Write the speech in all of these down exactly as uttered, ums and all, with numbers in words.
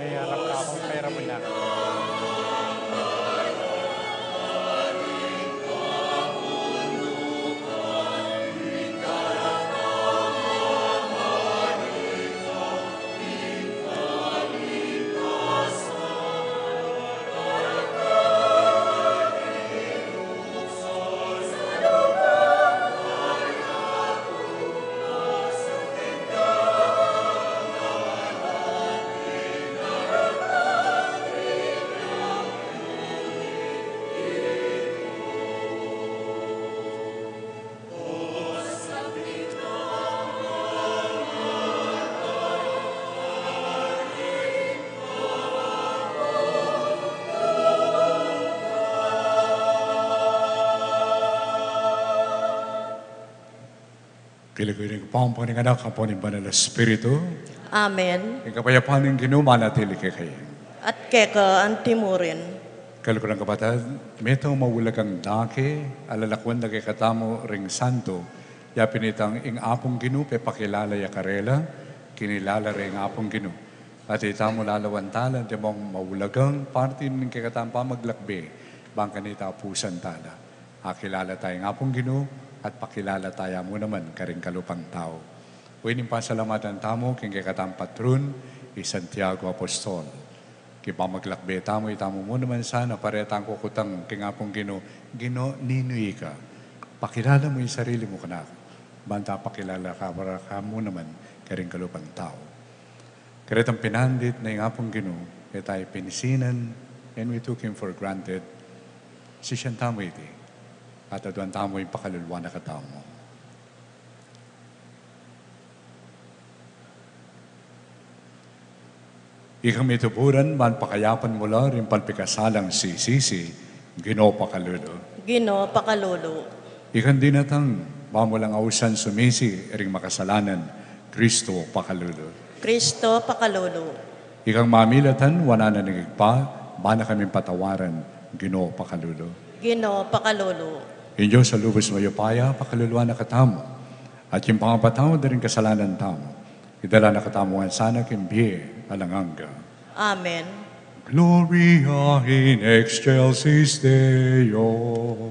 May arap ka pang pera mo na. King lagyu ning Ibpa, ampon ning Anak, ampon ning Banal a Espiritu. Amen. Ing kapayapan ning Ginu manatili kekayu. At keka antimurin. Kaluguran kapatad, metung maulagang dake a lalakwan da kekatamu ring santo, ya pin itang ing Apung Ginu pepakilala ya karela, kinilala re ing Apung Ginu. At itamu lalawan tala demong maulagang parti ning kekatang pamaglakbe, bang kanita apusan tala. Akilala taya ing Apung Ginu, at pakilala taya mu naman karing kalupang tau. Uling pasalamatan tamu king kekatang patron, i Santiago Apostol. King pamaglakbe tamu, itamu mu naman sana paretang kukutang king Apung Ginu, Ginu, ninu ika? Pakilala mu ing sarili mu kanaku, banta pakilala ka para ka mu naman karing kalupang tau. Karetang pinandit na ing Apung Ginu, e tamu pinsinan, and we took him for granted. Sisian tamu iti, at aduan tamu ing pakaluluan na katamu. Ikang mituburan, ban pakayapan mu la ring palpikasalang sisisi, Ginu pakalulu. Ginu pakalulu. Ikang dinatang, ban mu lang ausan sumisi ring makasalanan, Kristo pakalulu. Kristo pakalulu. Ikang mamilatan wanan ning Ibpa, ban na kaming patawaran, Ginu pakalulu. Ginu pakalulu. Ing Dios a lubos mayupaya, pakaluluan na katamu. At ing pangapatawad da ring kasalanan tamu, idala na katamu ngan sana king bie alang angga. Amen. Gloria in excelsis Deo.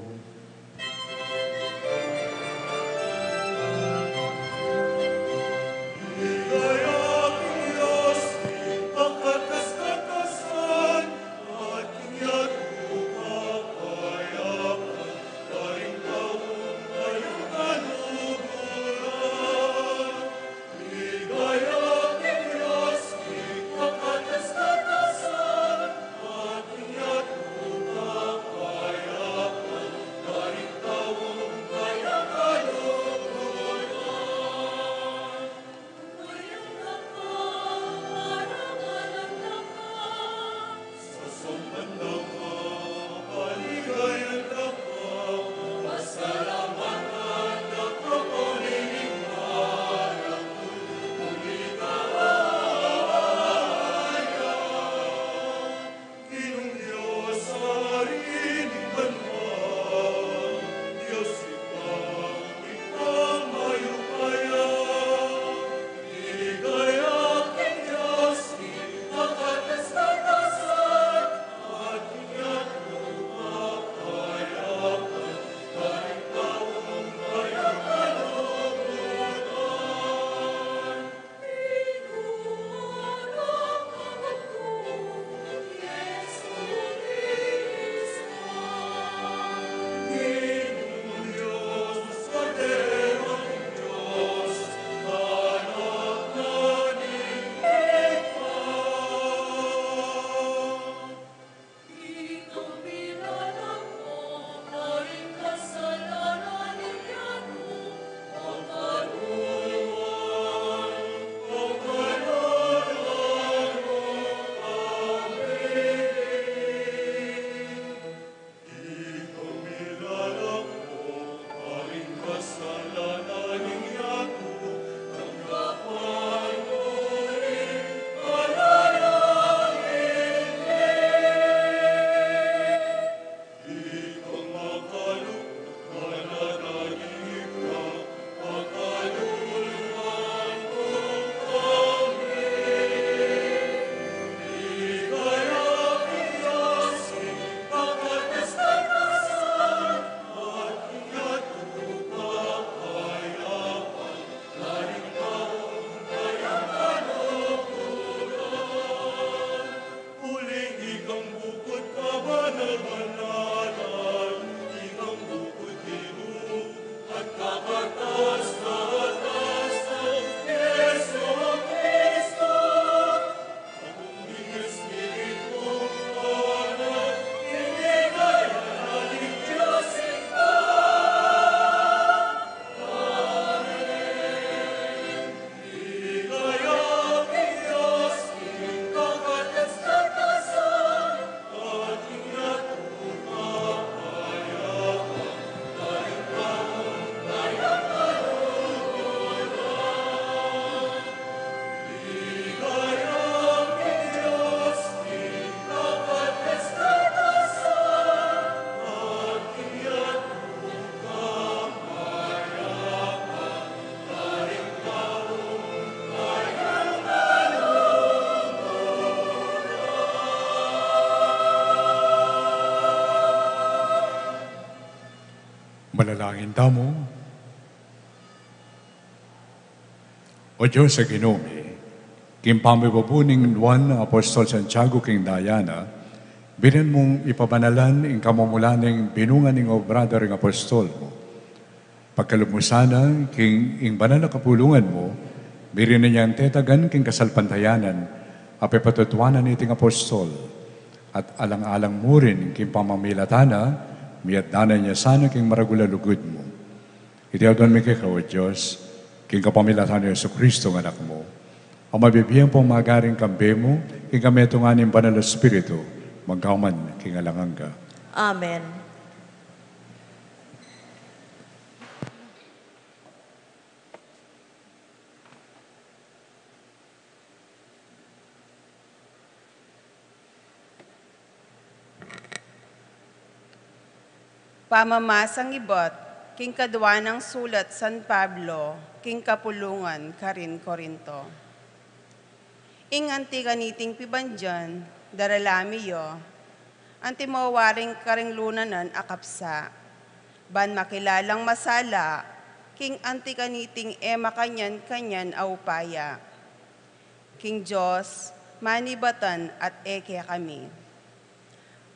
Panalangin tamu. O Dios a Ginu mi, king pamibabu nang Juan Apostol Santiago king daya na, binian mung ipabanalan ing kamumulan ning binunga ning obra da ring apostol mu. Pagkalub mu sana king ing banal a kapulungan mu, binian yang tetagan king kasalpantayanan a pepatutuanan niting apostol, at alang-alang mu rin king pamamilatan na, miatdanan ya sana king maragul a lugud mu. Iti aduan mi keka, o Dios, king kapamilatan nang Jesucristo a Anak mu, a mabibie ampong magaring kambe mu, king kametungan ning Banal a Espiritu, magpaman king alang angga. Amen. Pamamasang ibat king kadua nang sulat San Pablo king kapulungan karin Corinto. Ing anti kaniting pibandian, darala mi ya, anti mawaring karing lunanan a kapsa, ban makilalang masala, king anti kaniting e makanyan-kanyan a upaya. King Dios, manibatan at e kekami.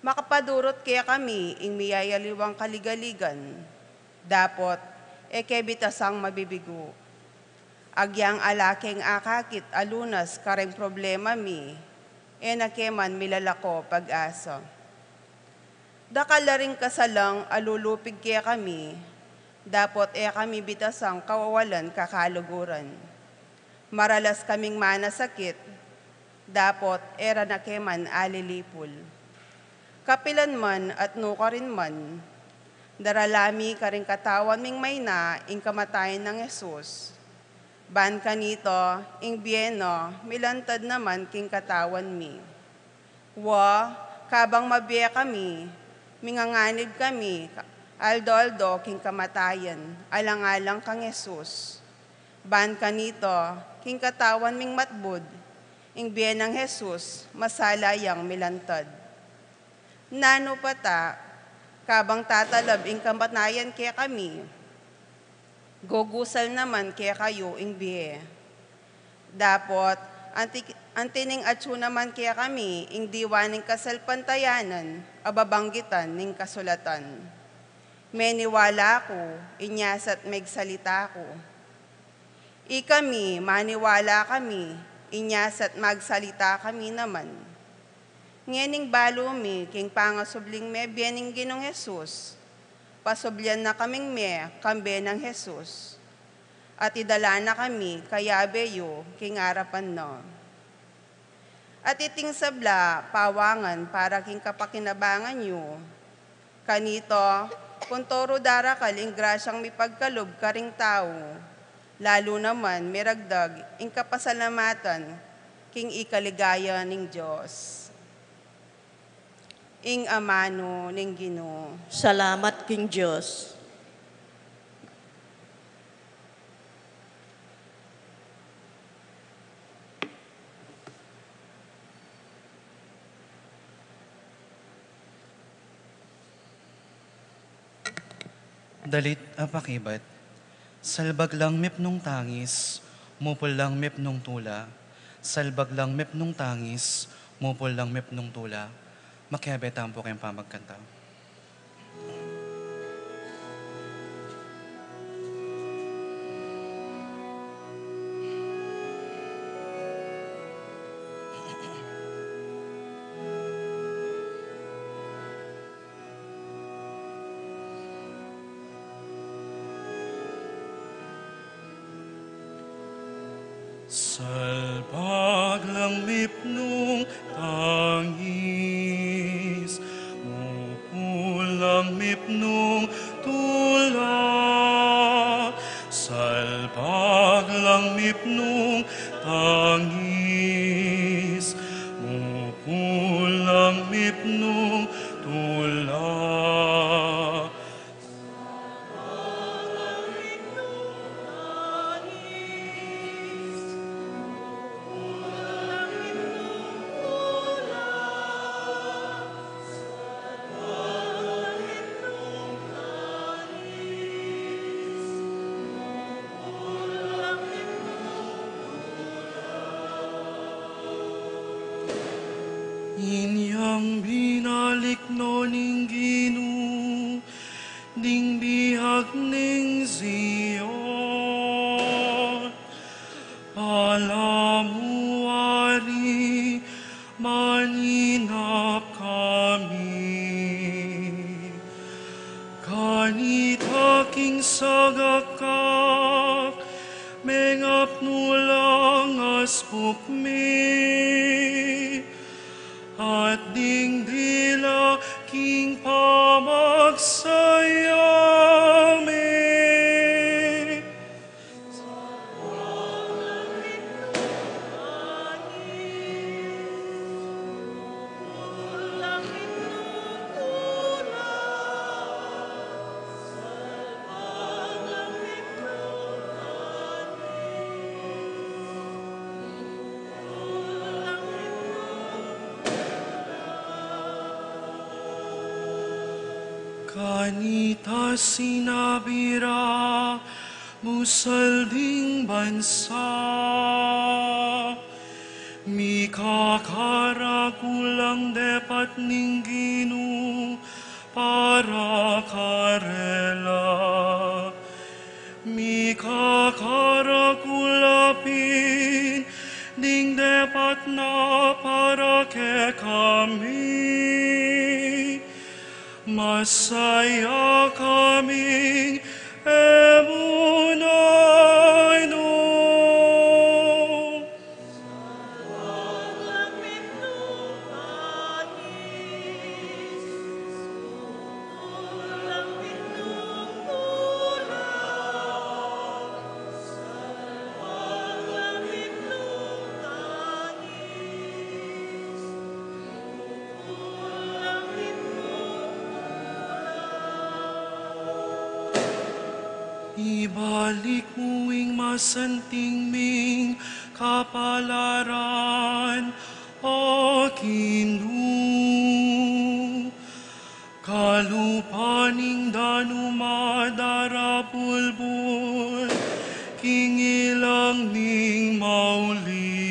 Makapadurut kekami ing miyayaliwang kaligaligan, dapot e ke bitasang mabibigu. Agyang ala keng akakit a lunas kareng problema mi, e na ke man milalako pag-asa. Dakal la ring kasalang a lulupig kekami, dapot e kami bitasang kawawalan kakaluguran. Maralas kaming manasakit, dapot e ra na ke man alilipul. Kapilan man at nukarin man, darala mi karing katawan ming mayna ing kamatayan nang Jesus. Ban kanita, ing bie na milantad naman king katawan mi. Wa, kabang mabie kami, minganganib kami aldo-aldo king kamatayan, alang-alang kang Jesus. Ban kanita, king katawan ming matbud, ing bie nang Jesus, masala yang milantad. Nanu pa ta, kabang tatalab ing kamatayan kekami, gugusal naman kekayu ing bie. Dapot, anti, anti ning atyu naman kekami ing diwa ning kasalpantayanan a babanggitan ning kasulatan. Meniwala ku, inya sa't megsalita ku. Ikami, maniwala kami, inya sa't magsalita kami naman. Ngening balu mi king pangasubling mebie ning Ginung Jesus, pasublian na kaming mie kambe nang Jesus, at idala na kami kayabe yu king arapan na. At iting sabla, pawangan para king kapakinabangan yu. Kanita, puntoru darakal ing grasyang mipagkalub karing tau, lalu naman miragdag ing kapasalamatan king ikaligaya ning Dios. Ing amanu ning Ginu. Salamat king Dios. Dalit a pakibat. Salbag lang mipnung tangis, mupul lang mipnung tula. Salbag lang mipnung tangis, mupul lang mipnung tula. Makiabe tamu pu king pamagkanta. Salbag lang mipnung tangis, mupul lang mipnung tula. Salbag lang mipnung tangis, mupul lang mipnung tula. Inyang binalik no ning Ginu ding biag ning Zion, palamuari maninap kami. Kanita king sagakak, mengapnu lang aspuk mi, at ding dila king pamagsaya mi. Kanita sinabi ra, busal ding bansa, mikakarakulang depat ning Ginu para karela. Mikakarakula pin ding depat na para kekami. Masaya kaming e mu nanu. Ibalik mu ing masanting ming kapalaran, O Ginu. Kalupa ning danuman darapulbul king ilang ning mauli.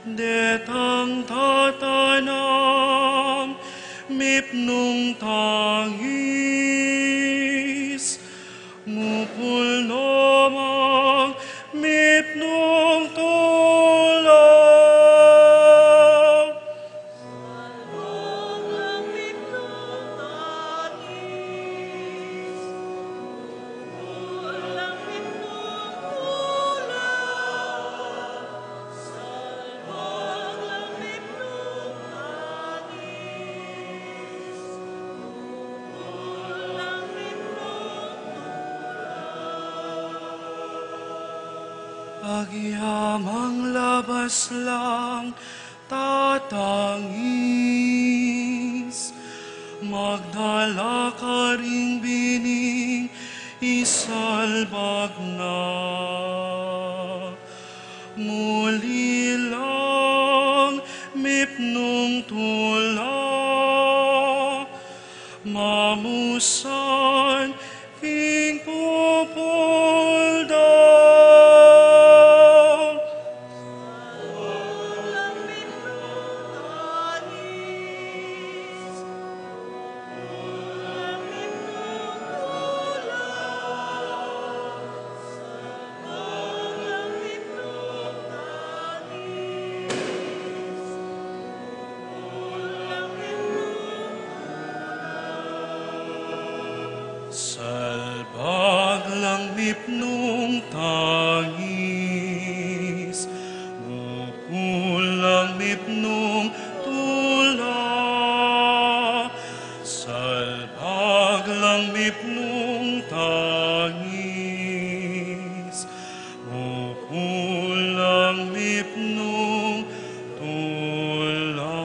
Detang tatanam mipnung tangis, mupul no mang mipnung tula. Agyamang labas lang tatangis, magdala karing bining isalbag na. Muli lang mipnung tula, mamusan king pupul da. Salbag lang mipnung tangis, mupul lang mipnung tula. Salbag lang mipnung tangis, mupul lang mipnung tula.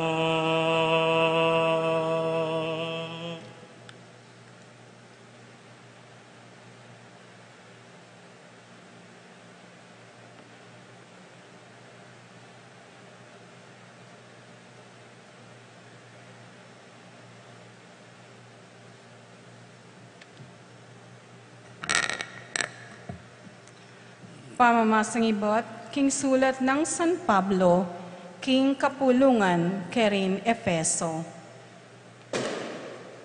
Pamamasang ibat king sulat nang San Pablo King kapulungan kerin Efeso.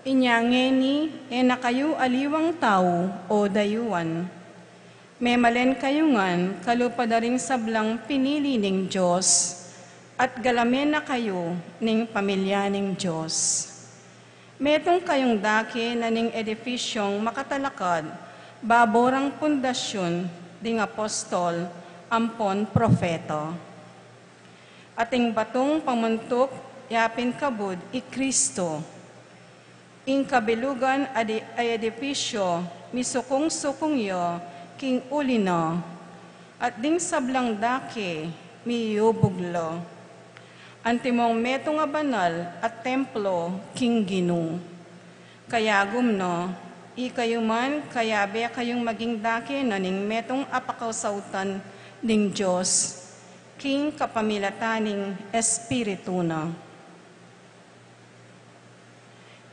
Inya ngeni, e na kayu aliwang tau o dayuan. Memalen kayu ngan kalupa da ring sablang pinili ning Dios, at galame na kayu ning pamilya ning Dios. Metung kayung dake na ning edipisyung makatalakad babo rang pundasyun ding apostol ampon propeta. At ing batung pamuntuk ya pin kabud i Kristo. Ing kabilugan a di, a edipisyu, misukung-sukung ya king uli na, at ding sablang dake miyubug la. Antimong metung a banal a templo king Ginu. Kayagum na, ikayu man, kayabe kayung maging dake na ning metung a pakausautan ning Dios, king kapamilatan ning Espiritu na.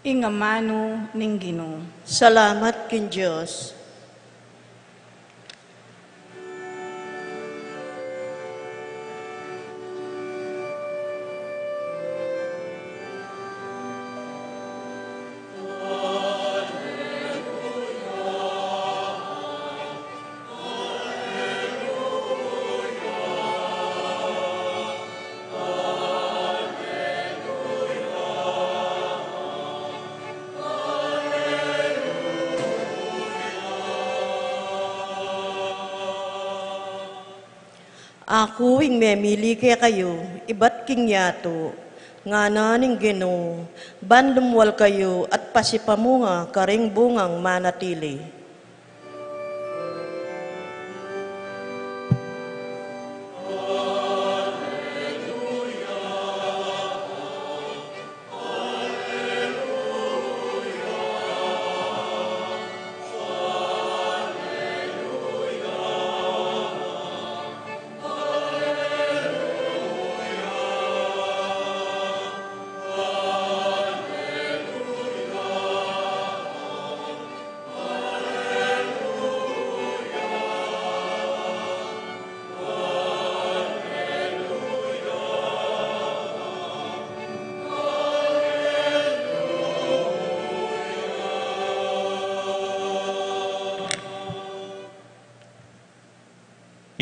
Ing amanu ning Ginu. Salamat king Dios. Aku ing memili kekayu ibat king yatu, ngana ning Ginu, ban lumwal kayu at pasipamunga karing bungang manatili.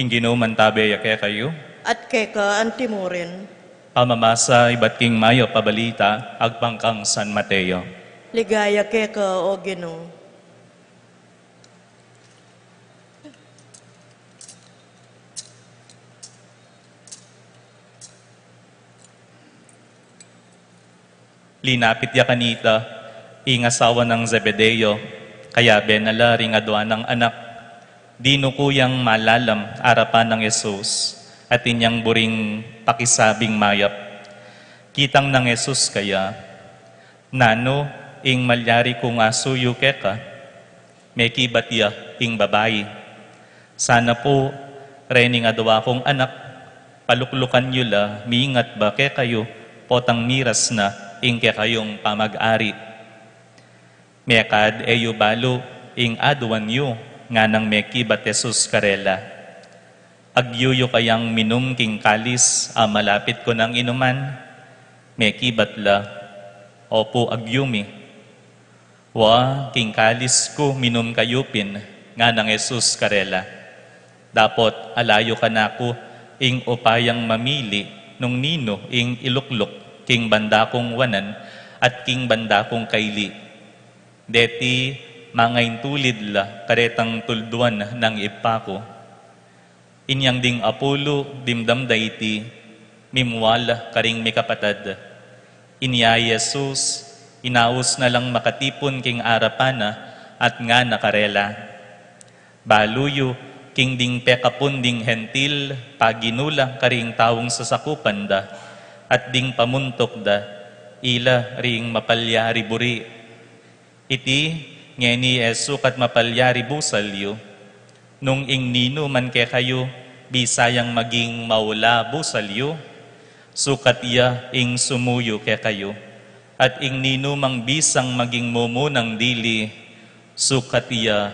Ing Ginu mantabe ya kekayu. At keka antimurin. Pamamasa ibat king mayap a balita agpang kang San Mateo. Ligaya keka, O Ginu. Linapit ya kanita ing asawa nang Zebedeo, kayabe na la ring adua nang anak. Dinuku yang malalam arapan nang Jesus, at inyang buring pakisabing mayap. Kitang nang Jesus kaya, "Nanu ing malyari kung asuyu keka?" Mekibat ya ing babai, "Sana pu, rening adua kung anak, paluklukan yu la, mingat ba kekayu, potang miras na ing kekayung pamag-ari." "Mekad e yu balu ing aduan yu," nganang mekibat Jesus karela. "Agyu yu kayang minum king kalis a malapit ku nang inuman?" Mekibat la, "Opu, agyu mi." "Wa, king kalis ku minum kayu pin," nganang Jesus karela. "Dapot ala yu kanaku ing upayang mamili nung ninu ing ilukluk king banda kung wanan at king banda kung kaili. Deti mangaintulid la karetang tulduan nang Ibpa ku." Inyang ding apulu dimdam da iti, mimwal karing mikapatad. Inya i Jesus, inaus na lang makatipun king arapan na at ngana karela, "Balu yu king ding pekapun ding Hentil paginu la karing taung sasakupan da, at ding pamuntuk da, ila ring mapalyari buri. Iti ngeni e sukat mapalyari busal yu. Nung ing ninu man kekayu bisa yang maging maula busal yu, sukat ya ing sumuyu kekayu, at ing ninu mang bisang maging mumunang dili, sukat ya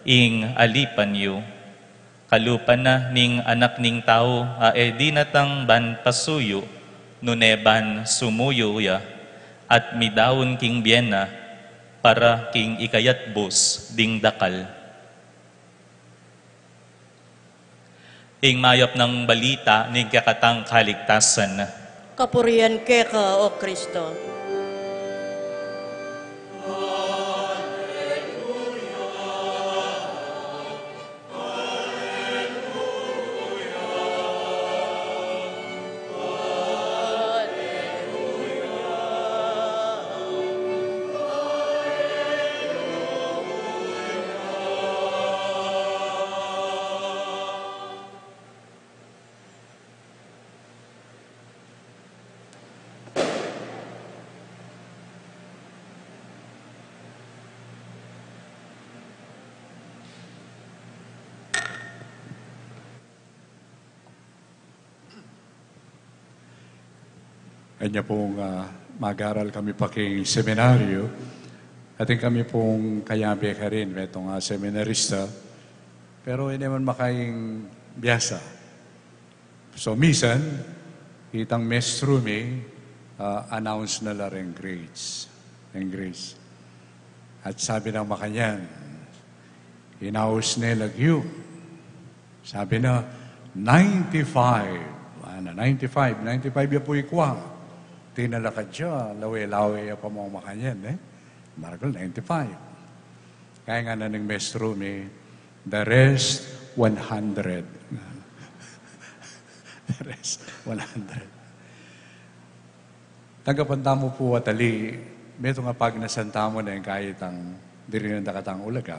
ing alipan yu." Kalupa na ning Anak ning Tau a e dinatang ban pasuyu, nune ban sumuyu ya, at midaun king bie na para king ikayatbus ding dakal. Ing mayap nang balita ning kekatang kaligtasan. Kapurian keka, O Kristo. Anya pung, ah, mag-aral kami pa king seminaryo, atin kami pung kayabe karin, metung a seminarista, pero e ne man makaing biasa. So, misan, itang mestru mi, ah, announce na la reng grades, reng grades. At sabi nang makanyan, inaus ne lagyu. Sabi na, ninety-five. Ana, ninety-five, ninety-five ya pu ikwa. Tinalakad ya, lawe-lawe ya pa mu makanyan, e. Maragul ninety-five. Kaya ngana ning mestru mi, the rest, one hundred. The rest, one hundred. Tanggapan tamu pu atali, metung a pagnasan tamu neng kaitang dirinan da katang ulaga,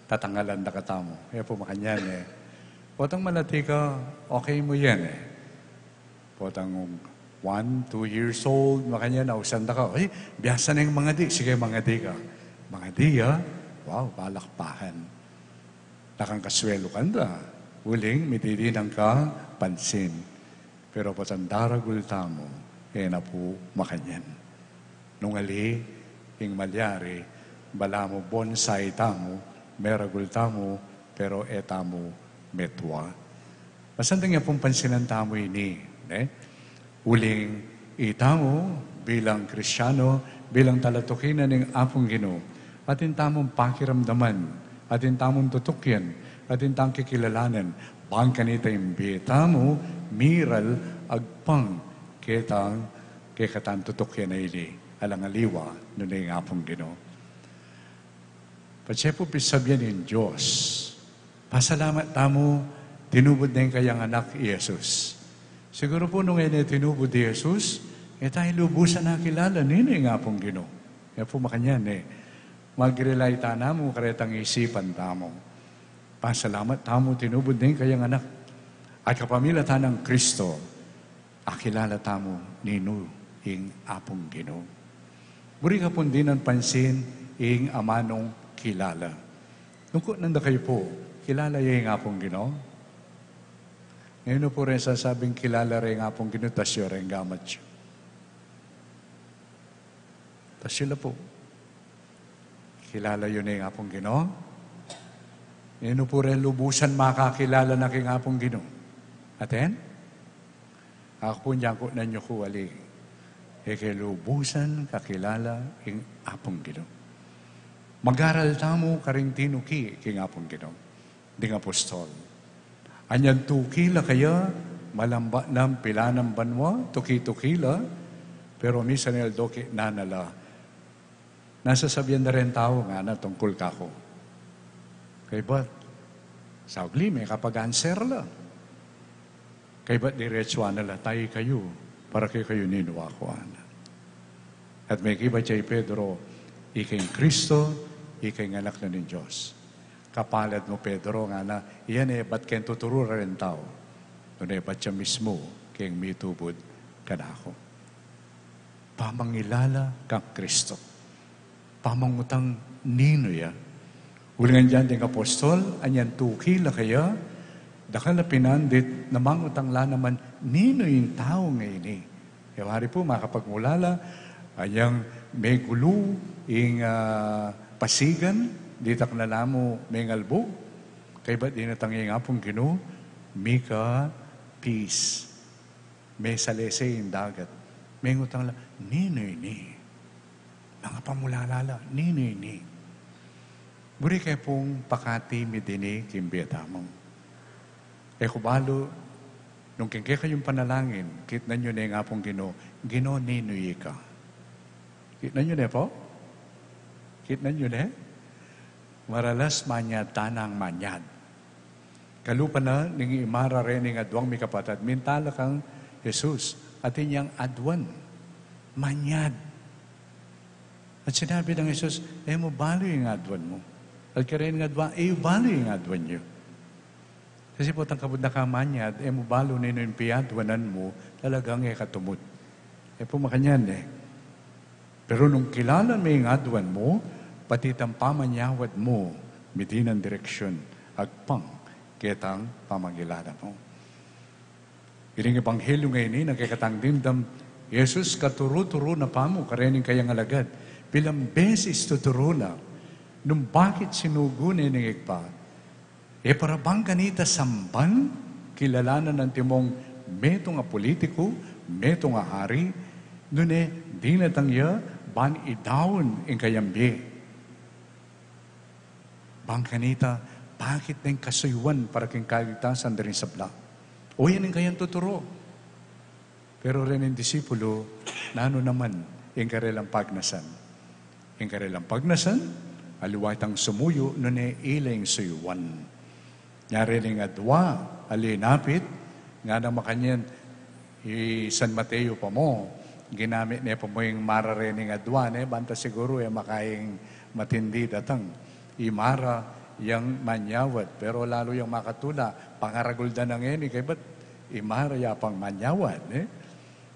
tatangalan da katamu. E pu makanyan, e. Potang malati ka, okay mu yan, e. Potang one, two years old, makanyan, ausan da ka, "Ay, biasa neng mangadi, sige, mangadi ka." Mangadi ya, wow, palakpakan. Nakang kaswelukan da, uling mitidinan ka pansin. Pero potang daragul tamu, e na pu makanyan. Nung ali, ing malyari, balamu bonsai tamu, meragul tamu, pero e tamu metua. Masanting ya pung pansinan tamu ini, ne? Uling itamu, bilang Kristiano, bilang talatuki na ning Apung Ginu, atin tamung pakiramdaman, atin tamung tutukyan, atin tamung kikilalanan, bang kanita ing bie tamu, miral agpang ketang kekatang tutukyan a ini, alang aliwa, nune ing Apung Ginu. Patse pu pisabian ning Dios, pasalamat tamu, tinubud ne ing kayang anak i Jesus. Siguru pu nung e ne tinubud i Jesus, e tamu lubusan akilala ninu ing Apung Ginu. E pu makanyan, e. Mag-rely ta namu karetang isipan tamu. Pasalamat tamu, tinubud ne ing kayang anak. At kapamilatan nang Kristo, akilala tamu ninu ing Apung Ginu. Buri ka pung dinan pansin ing amanung kilala. Nung kutnan da kayu pu, kilala ye ing Apung Ginu? Ninu pu reng sasabing kilala re ing Apung Ginu, tasyu reng gamat yu. Tasyu la pu. Kilala yu ne ing Apung Ginu? Ninu pu reng lubusan makakilala na king Apung Ginu? Atin? Aku pu, nyangkutnan yu ku ali. E ke lubusan kakilala ing Apung Ginu. Mag-aral tamu karing tinuki king Apung Ginu. Ding apostol. Anyang tuki la kaya, malambat nang pilanan banua, tuki-tuki la, pero misan el doki na na la. Nasasabian da reng tau ngana tungkul kaku. Kaybat, saugli, mekapag-answer la. Kaybat diretsuan na la, tayi kayu, para kekayu ninu aku, ana. At mekibat ya i Pedro, ika ing Kristo, ika ing Anak na ning Dios. Kapalad mu, Pedro, ngana, iya ne ibat keng tuturu reng tau, nune ibat ya mismu keng mitubud kanaku. Pamangilala kang Kristo. Pamangutang ninu ya. Uling anggiyang ding apostol, anyang tuki la kaya, dakal a pinandit, namangutang la naman ninu ing tau ngeni. E wari pu, makapagmulala, anyang megulu ing, ah, pasigan, ditak na la mu mengalbug. Kaybat dinatang ing Apung Ginu, mika peace. Mesalese ing dagat. Mengutang la, ninu ini? Manga pamulala la, ninu ini? Buri ke pung pakati mi dini king bie tamu. E ku balu, nung king kekayung panalangin, kitnan yu ne ing Apung Ginu, Ginu, ninu ika? Kitnan yu ne pu? Kitnan yu ne? Maralas manyad, tanang manyad. Kalupa na ning imara rening aduang mikapatad, minta la kang Jesus, atin yang aduan, manyad. At sinabi nang Jesus, e mu balu ing aduan mu. At kareng adua, e yu balu ing aduan yu. Kasi potang kabud na ka manyad, e mu balu ninu ing piaduanan mu, talagang e ka tumud. E pu makanyan e. Pero nung kilala me ing aduan mu, pati itang pamanyawad mu, midinan direksyun, agpang ketang pamangilala mu. Ining ebanghelyu ngeni, nakekatang dimdam, Jesus katuru-turu na pamu karening kayang alagad, pilang beses tuturu na, nung bakit sinugu ne ning Ibpa, e para bang kanita samban, kilalanan antimong metung a pulitiku, metung a ari, nune dinatang ya ban idaun ing kayang bie. Bang kanita, bakit neng kasuyuan para king kaligtasan da ring sabla? O yan ing kayang tuturu. Pero rening disipulu, nanu naman ing karelang pagnasan? Ing karelang pagnasan, aliwa itang sumuyu, nune ila ing suyuan. Nya rening adua a linapit, ngana makanyan, i San Mateo pa mu, ginamit ne pa mu ing mara rening adua, ne, banta siguru e makaing matindi datang. I mara yang manyawad, pero lalu yang makatula, pangaragul da na ngeni, kaybat i mara ya pang manyawad, ne?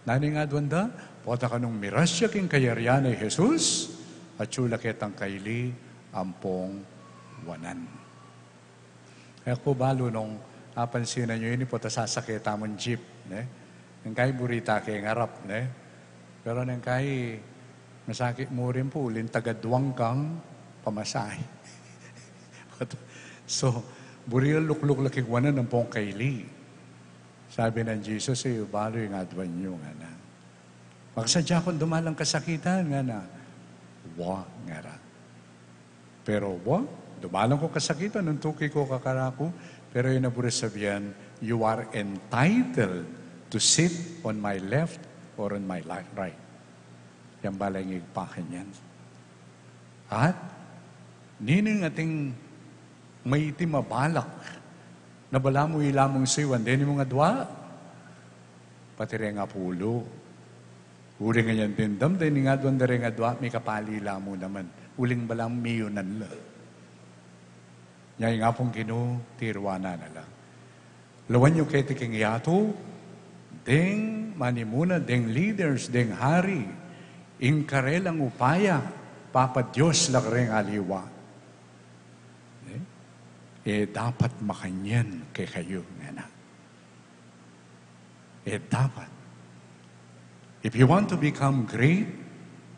Nanu ing aduan da, pota kanung mirasya king kayarian nang Jesus, atyu la ketang kaili ampong wanan. E ku balu nung apansinan yu ini, pota sasake tamung jeep, ne? Neng kai buri ta ke ngarap, ne? Pero neng kai masakit mu rin pu, uling tagaduang kang pamasahe. So, buri lukluk la king wanan ampong kaili. Sabi nang Jesus, e yu balu ing aduan yu, ngana. Makasadya kung dumalang kasakitan, ngana. Wa, ngara. Pero wa, dumalang kung kasakitan, nung tuki ku kakaraku, pero e na buri sabian, you are entitled to sit on my left or on my li-, right. Yang bala ing Ibpa kanyan. At, ninu ing ating maitim a balak, na balamu ila mung suyuan, deni mung adua, pati reng apulu. Uling kanyan dimdam, deni ing aduan da reng adua, mikapali la mu naman. Uling balamu miyunan la. Nya ing Apung Ginu, tiruanan na la. Lawan yu keti king yatu, deng manimuna, deng leaders, deng hari, ing karelang upaya, papa Dios la kareng aliwa. E? E dapat makanyan kekayu, ngana. E dapat. If you want to become great,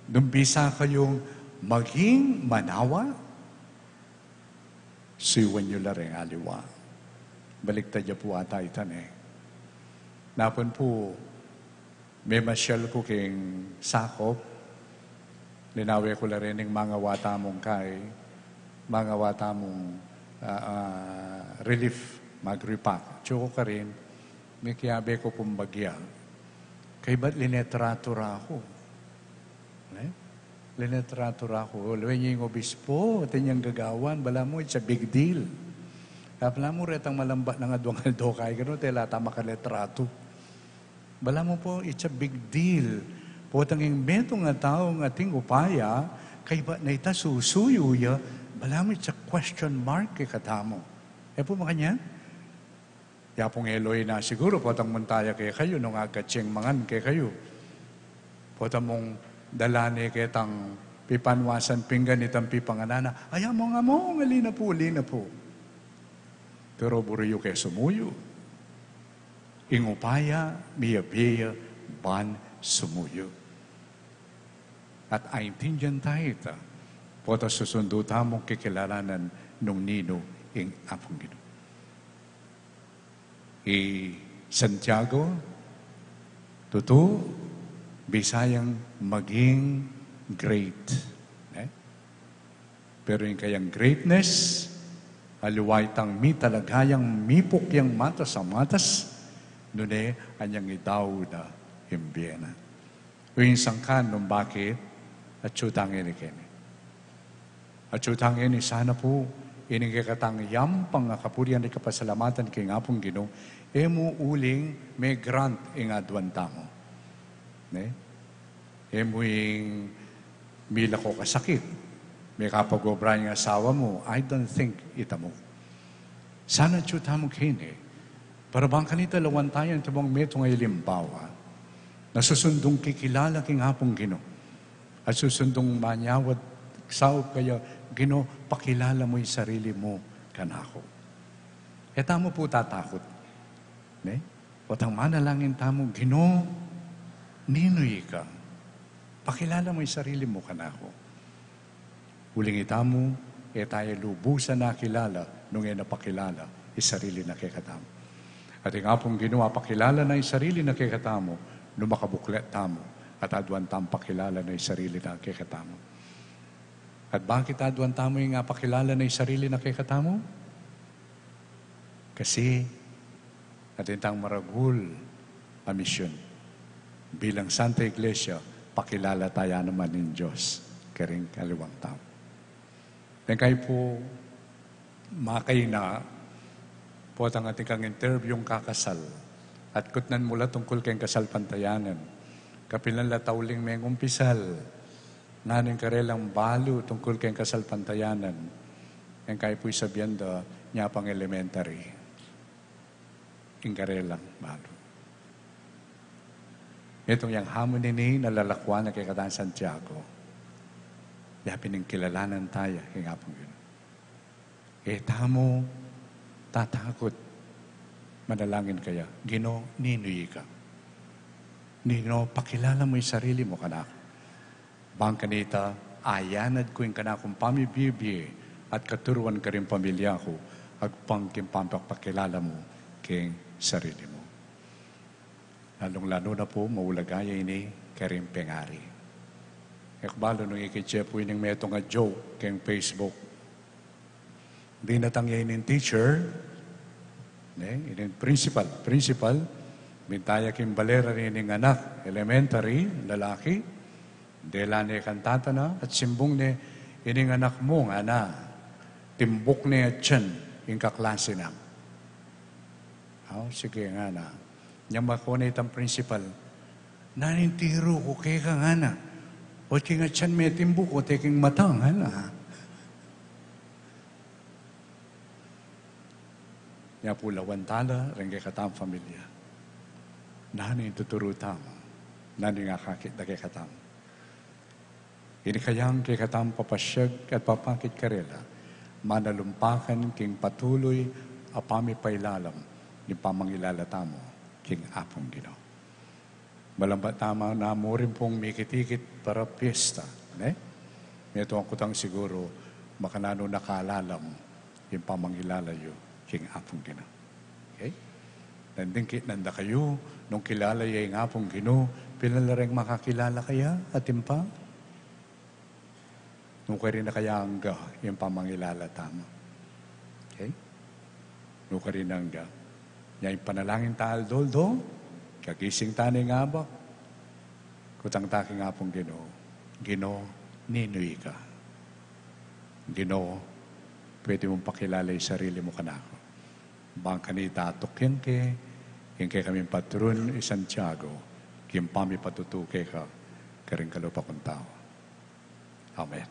nung bisa kayung maging manawa, suyuan yu la reng aliwa. Baliktad ya pu ata ita, ne. Napun pu, memasyal ku king sakop, linawe ku la rening mangawa tamung kai, mangawa tamung, ah, ah, relief, mag-repack. Atyu ku karin, mikiabe ku pung bagya. Kaybat linetratu ra ku. Ne? Linetratu ra ku. Lawen ya ing obispo, atin yang gagawan, balamu, it's a big deal. Kaya balamu retang malambat nang aduang aldo kai, ganu, tela ta makaletratu. Balamu pu, it's a big deal. Potang ing metung a taung ating upaya, kaybat na ita susuyu ya, balamu it's a question mark kekatamu. E pu makanyan? Ya pung eloy na siguru, potang munta ya kekayu, nung agatsi yang mangan kekayu. Potang mung dala ne ketang pipanwasan pinggan itang pipanganan na, aya mu nga mu, ali na pu, ali na pu. Pero buri yu ke sumuyu. Ing upaya, miyabie ya ban sumuyu. At aintindian ta ita, pota susundu tamung kikilalanan nung ninu king Apung Ginu. I Santiago, tutu, bisa yang maging great. Eh? Pero ing kayang greatness, aliwa itang mitalaga yang mipuk yang matas a matas, nune anyang idau da ing bie na. Ing sangkan nung bakit, atyu tang ini keni. Atyu tang ini sana pu, ining kekatang yampang a kapurian at kapasalamatan king Apung Ginu, e mu uling me-grant ing aduan tamu. Ne? E mu ing mila ko kasakit, mekapag-obra ing asawa mu, I don't think ita mu. Sana atyu tamu keni, para bang kanita lawan taya antimong metung a alimbawa, na susundung kikilala king Apung Ginu, at susundung manyawad saup kaya, Ginu, pakilala mu ing sarili mu kanaku. E tamu pu tatakut. Ne? Potang manalangin tamu, Ginu, ninu ika? Pakilala mu ing sarili mu kanaku. Uling itamu, e taya lubusan akilala nung e na pakilala ing sarili na kekatamu. At ing Apung Ginu apakilala na ing sarili na kekatamu nung makabuklat tamu at aduan tamung pakilala na ing sarili na kekatamu. At bakit aduan tamu ing apakilala na ing sarili na kekatamu? Kasi atin tang maragul a misyun. Bilang Santa Iglesia, pakilala taya naman ing Dios karing aliwang tau. Deng kayu pu, makaina, potang atin kang interview ing kakasal, at kutnan mu la tungkul keng kasalpantayanan. Kapilan la tauling mengumpisal, nanu ing karelang balu tungkul keng kasalpantayanan. Deng kayu pu isabian da, nya pang elementary ing karelang balu. Metung yang hamu nini na lalakuan na kekatang Santiago, ya pin ing kilalanan taya king Apung Ginu. E tamu tatakut, manalangin kaya, Ginu, ninu ika? Ginu, pakilala mu ing sarili mu kanaku. Bang kanita, ayanad ku ing kanakung pamibie-bie at katuruan karing pamilya ku, agpang king pamipakilala mu king sarili mu. Lalung-lalu na pu, maulaga ya ini karing pengari. E ku balu nung ikit ye pu ining metung a joke keng Facebook. Dinatang ya ining teacher, ne, ining principal, principal, binta ya king bale ra ining anak, elementary, lalaki, dela ne kang tata na, at simbung ne, ining anak mu, ngana, timbuk ne atyan ing kaklase nang. O, sige, ngana. Nya makone itang principal, nanu ing tiru ku keka, ngana. O, king atyan me timbuk, o, te king mata, ngana. Nya pu lawan tala reng kekatang pamilya. Nanu ing tuturu tamu? Nanu ing akakit da kekatamu? Ini kayang kekatang papasyag at papakit karela, manalumpakan king patuloy a pamipailalam ning pamangilala tamu king Apung Ginu. Malambat tamu na mu rin pung mikit-ikit para piyesta, ne? Metung a kutang siguru, makananu na kalalam ing pamangilala yu king Apung Ginu. Okay? Nandin ki, nanda kayu, nung kilala ya ing Apung Ginu, pilan la reng makakilala kaya, atin pa? Nukarin na kaya angga ing pamangilala tamu? Okay? Nukarin na angga. Nya ing panalangin ta aldo-aldo, kagising ta ning abak, kutang ta king Apung Ginu, Ginu, ninu ika? Ginu, pwede mung pakilala ing sarili mu kanaku. Bang kanita atukyan ke ing kekaming patrun i Santiago, king pamipatutu keka karing kalupa kung tau. Amen.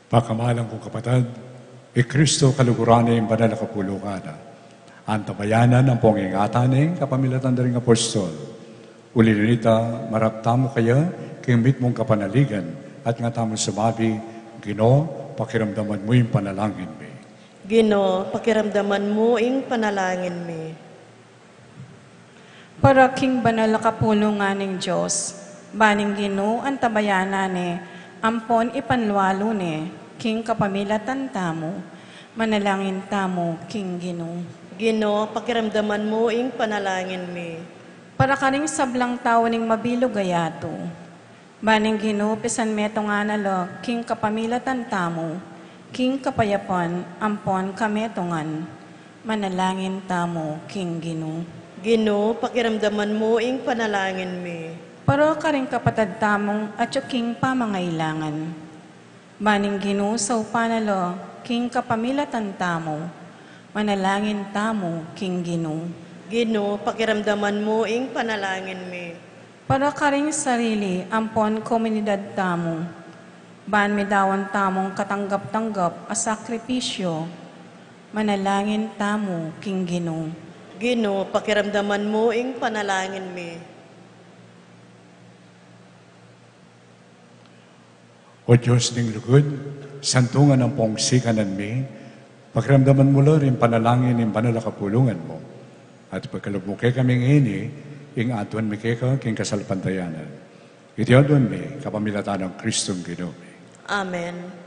Pakamalan kung kapatad, i Kristo kaluguran ne ing banal a kapulungan na. Antabayanan ampong ingatan ne kapamilatan da ring apostol. Uli na nita, marap tamu kaya king mitmung kapanaligan, at nga tamu sumabi, Ginu, pakiramdaman mu ing panalangin mi. Ginu, pakiramdaman mu ing panalangin mi. Para king banal a kapulungan ning Dios, ban ing Ginu antabayanan ne, ampon ipanlualu ne, king kapamilatan tamu, manalangin tamu king Ginu. Ginu, pakiramdaman mu ing panalangin mi. Para karing sablang tau ning mabilug a yatu, ban ing Ginu pisanmetungan na la king kapamilatan tamu, king kapayapan ampon kametungan, manalangin tamu king Ginu. Ginu, pakiramdaman mu ing panalangin mi. Para karing kapatad tamung atyu king pamangailangan, ban ing Ginu saupan na la king kapamilatan tamu, manalangin tamu king Ginu. Ginu, pakiramdaman mu ing panalangin mi. Para karing sarili ampon komunidad tamu, ban midaun tamung katanggap-tanggap a sakripisyu, manalangin tamu king Ginu. Ginu, pakiramdaman mu ing panalangin mi. O Dios ning lugud, santungan ampong sikanan mi, pakiramdaman mu la ring panalangin ning banal a kapulungan mu, at ipagkalub mu kekami ngeni ing atuan mi keka king kasalpantayanan. Iti aduan mi kapamilatan nang Kristong Ginu mi. Amen.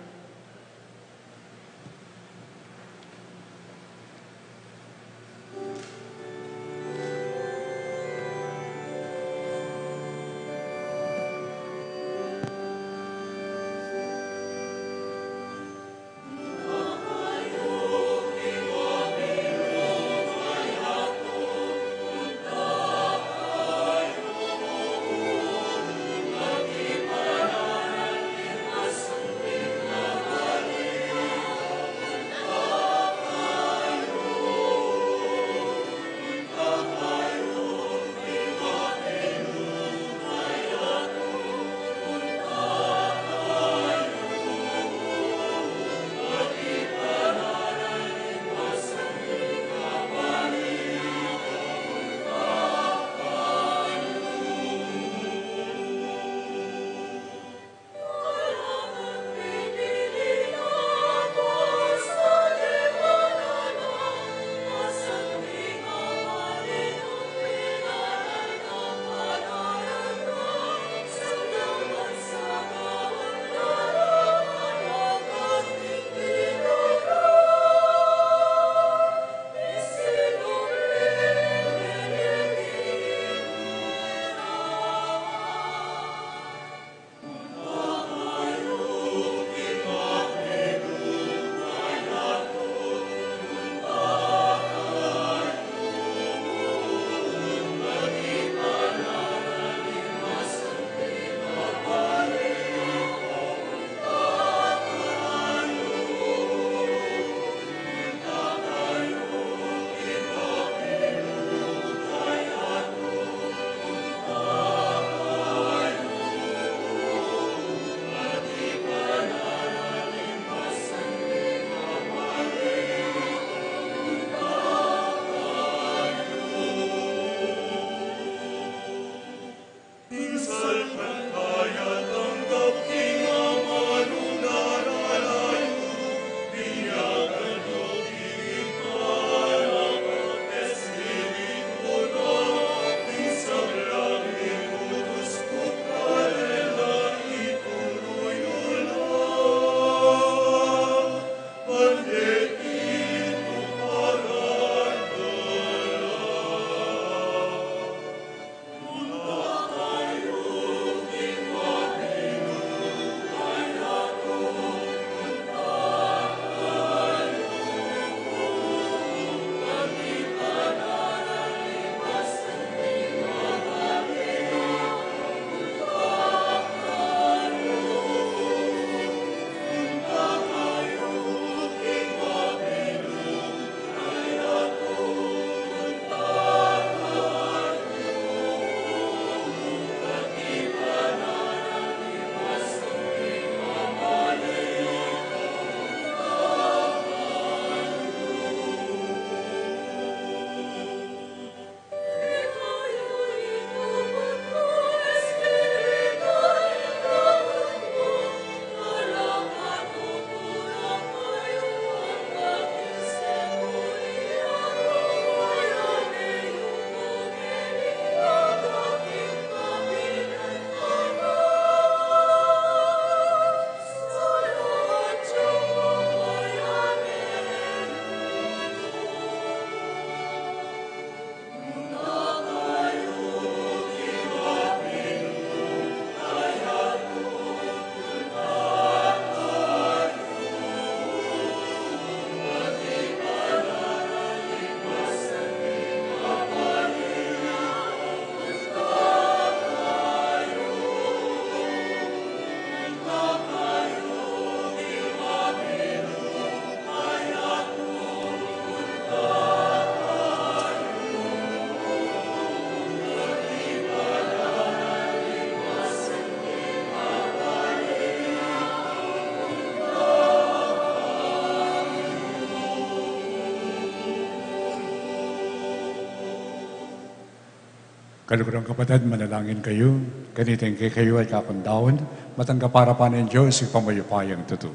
Kaluguran kapatad, manalangin kayu, kaniting kekayu at kakundaun, matanggap arapan ning Dios, Ibpang mayupayang tutu.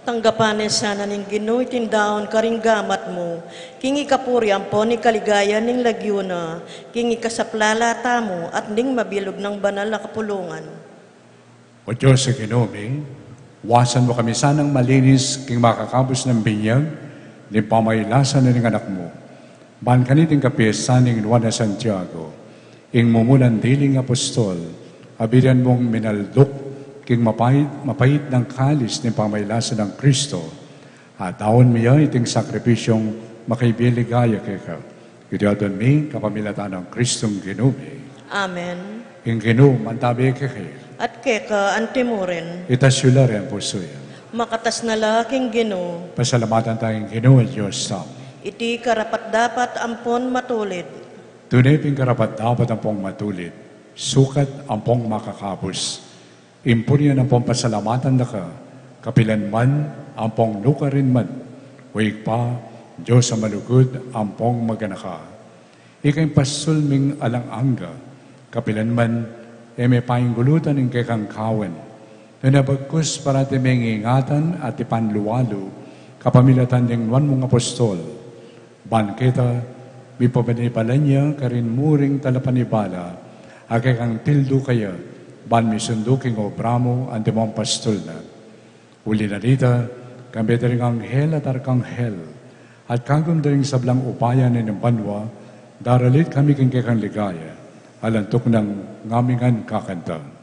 Tanggapan na sana ning Ginu iting daun karing gamat mu, king ikapuri ampon ikaligaya ning lagyu na, king ikasaplala tamu at ning mabilug nang banal a kapulungan. O Dios a Ginu mi, wasan mu kami sanang malinis king makakabus nang binyag ning pamailasan ning Anak mu. Ban kaniting kapiestan ning Nuan a Santiago, ing mumunan diling apostol, a binian mung minalduk king mapait, mapait nang kalis ning pamailasan nang Kristo, at daun mi ya iting sakripisyung makibie ligaya keka. Iti adwan mi kapamilatan nang Kristong Ginu mi. Amen. Ing Ginu mantabe kekayu. At keka anti murin. Itas yu la ring pusu yu. Makatas na la king Ginu. Pasalamatan ta ing Ginu a Dios tamu. Iti karapat-dapat ampon matulid. Tune pin karapat-dapat ampon matulid, sukat ampon makakabus, ing purian ampon pasalamatan da ka, kapilan man ampon nukarin man, O Ibpa, Dios a malugud ampon maganaka. Ika ing pastul ming alang angga, kapilan man e me painggulutan ing kekang kawan, nune bagkus parati meng ingatan at ipanlualu kapamilatan ning nuan mung apostol. Ban keta, mipabanibalan ya karing muring talapanibala, a kekang tildu kaya, ban misundu king obra mu antimong pastul na. Uli na nita, kambe da ring anghel at arkanghel, at kagum da ring sablang upaya ning banua, daralit kami king kekang ligaya, alang tuknang ngaming kakanta.